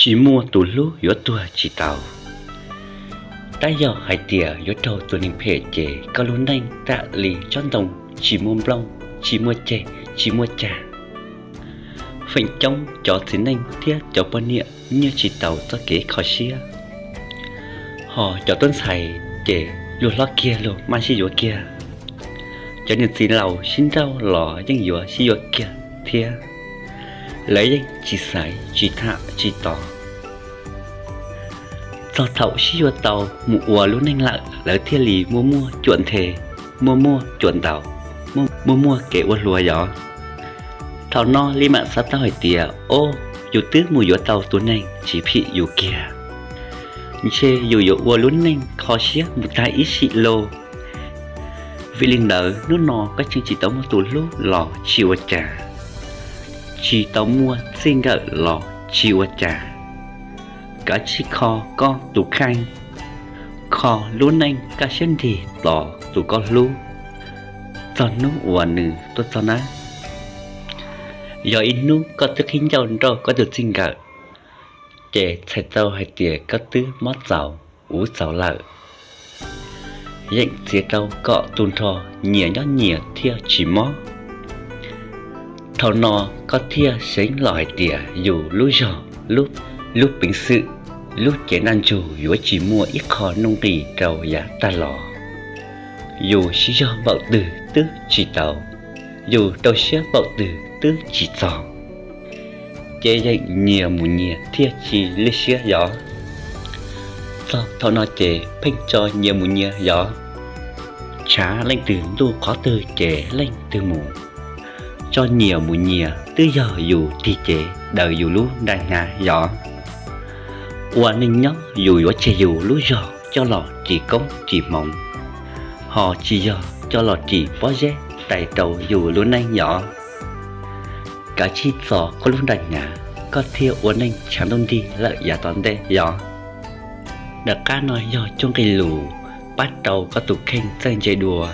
tsis muaj tus hlub yuav tuag tsis tau. Tab yog hais tias yuav raug tus neeg phem ces koj lub neej tam li tsob ntoo, tsis muaj nplooj, tsis muaj ceg, tsis muaj cag. Feem coob cov txiv neej thiab cov poj niam nyiaj tsis tau txoj kev kho siab, ho cov tub ntxhais ces luag hlob kiag luag maj sib yuav kiag. Cov niam txiv laus sib nrauj los yeej yuav sib yuav kiag thiab, lawv yeej tsis xaiv tsis tham tsis tos. Txog thaum sib yuav tau mus ua lub neej lawm lawv thiaj li muaj muaj cuam nthe, muaj muaj cuam ntaus, muaj muaj kev ua hluas yog. Thaum no li mam xav tau hais tias, o, yus twb mus yuav tau tus neeg tsis phim yus kiag, ntshe yus yuav ua lub neej kho siab mus tag ib sim lauj. Vim li ntawd hnub no koj tseem tsis tau muaj tus hlub los tsis ua cas, tsis tau muaj txij nkawm los tsis ua cas, kav tsij kho koj tus kheej, kho lub neej kaj siab nrig tos tus koj hlub txog hnub uas nws tuaj txog nawb. Yog ib hnub koj twb qhib ncauj nrauj koj tus txij nkawm, ces txhais tau hais tias koj twb mob txaus uv txaus lawm, yeem txiav rau kom tu nrho, nyias nyob nyias thiaj tsis mob. Thaum no koj thiaj xyeev los hais tias yus lub zog, lub peev xwm, lub cev ntaj ntsug yuav tsis muaj ib qho nuj nqis rau yav tag los. Yus siv zog npaum twg twb tsis tau, yus rau siab npaum twg twb tsis txog, ces yeem nyias mus nyias thiaj tsis lwj siab yog. Txog thaum no ces pheej tso nyias mus nyias yog, tshav leej twg ntuj qhov twg ces leej twg mus, tso nyias mus nyias twb yog yus tig cev daws yus lub nra hnyav yog. Ua neej nyob yus yuav tseg yus lub zog coj los ris koob ris hmoov, ho tsis yog coj los ris pob zeb tais rau yus lub neej yog. Kav tsij txo koj lub nra hnyav, koj thiaj ua neej tshav ntuj nrig lawm yav tom ntej yog. Nram qab no yog cuaj nqe lus pab rau koj tus kheej txawj ntse dua.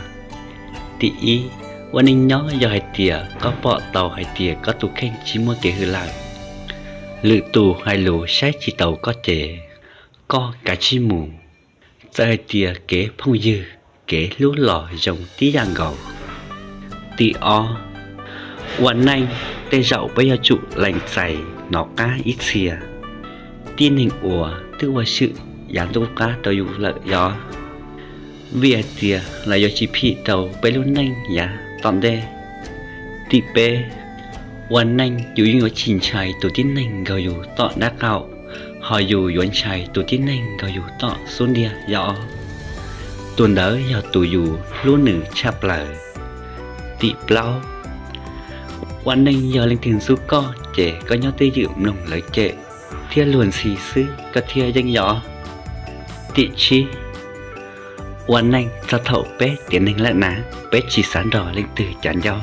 Tim ib, ua neej nyob yog hais tias koj pom tau hais tias koj tus kheej tsis muaj kev hwm lawm, lwm tus hais lus saib tsis taus koj ces koj kav tsij mus. Txawm hais tias kev phooj ywg, kev hlub los zoo tib yam nkaus. Tim ob, ua neej tej zaum peb yuav tsum lees txais hnov qab ib txhia tib neeg uas twb ua swm yav ntuj qab rau yus lawm yog. Vim hais tias lawv yuav tsis phim rau peb lub neej yav tom ntej. Tim peb, ua neej yus yeej yuav tsis ntshai tus tib neeg nkaug yus tom nraub qaum, ho yus yuav ntshai tus tib neeg nkaug yus tom xub ntiag yog. Tus ntawd yog tus yus hlub nws tshaj plaws. Tim plaub, ua neej yog leej twg ntxub koj ces koj nyob twj ywm mloog lawv cem thiab luag ntxhi xwb koj thiaj yeej yog. Tim tsib, ua neej txog thaum peb tiav neeg lawm na, peb tsis xav nrog leej twg cav ncauj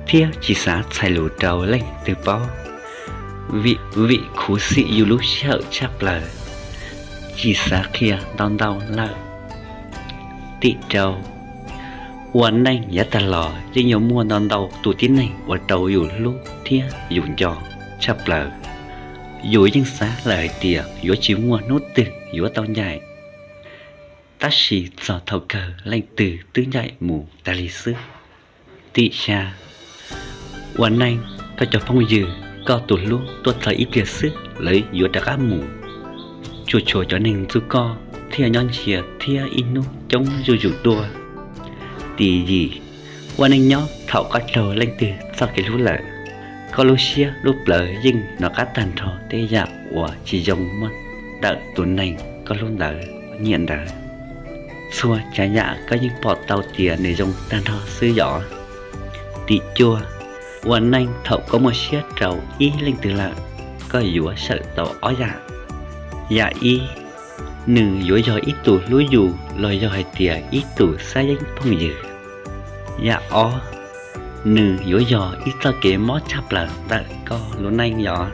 thiab tsis xav txhais lus rau leej twg paub, vim khuv xim yus lub sij hawm tshaj plaws, tsis xav qhia ntau ntau lawm. Tim rau, ua neej yav tag los yeej yuav muaj ntau ntau tus tib neeg ua rau yus hlub thiab yus nco tshaj plaws. Yus yeej xav lawm hais tias yuav tsis muaj hnub twg yuav tau ncaim, tab sis txog thaum kawg leej twg twb ncaim mus tag li xwb. Tim xya, ua neej, koj cov phooj ywg, koj tus hlub tuaj txog ib pliag xwb lawv yuav rov qab mus. Tsuas tshuav cov neeg ntxub koj thiaj nyob ntsia thiab ib hnub coob zuj zus tuaj. Tim yim, ua neej nyob thaum koj raug leej twg txoj kev hlub lawm, koj lub siab lub plawv yeej hnov qab tag nrho tej yam uas tsis zoo muaj ntawm tus neeg koj hlub ntawd nyiam ntawd. Txhua tsav yam koj yeej pom tau tias nws zoo tag nrho xwb yom. Tim cuaj, ua neej thaum koj muaj siab rau ib leej twg lawm, koj yuav sawm tau ob yam. Yam ib, nws yuav yog ib tug hlub yus los yog hais tias ib tug xab yeeb phooj ywg. Yam ob, nws yuav yog ib txoj kev mob tshaj plaws ntawm koj lub neej yom.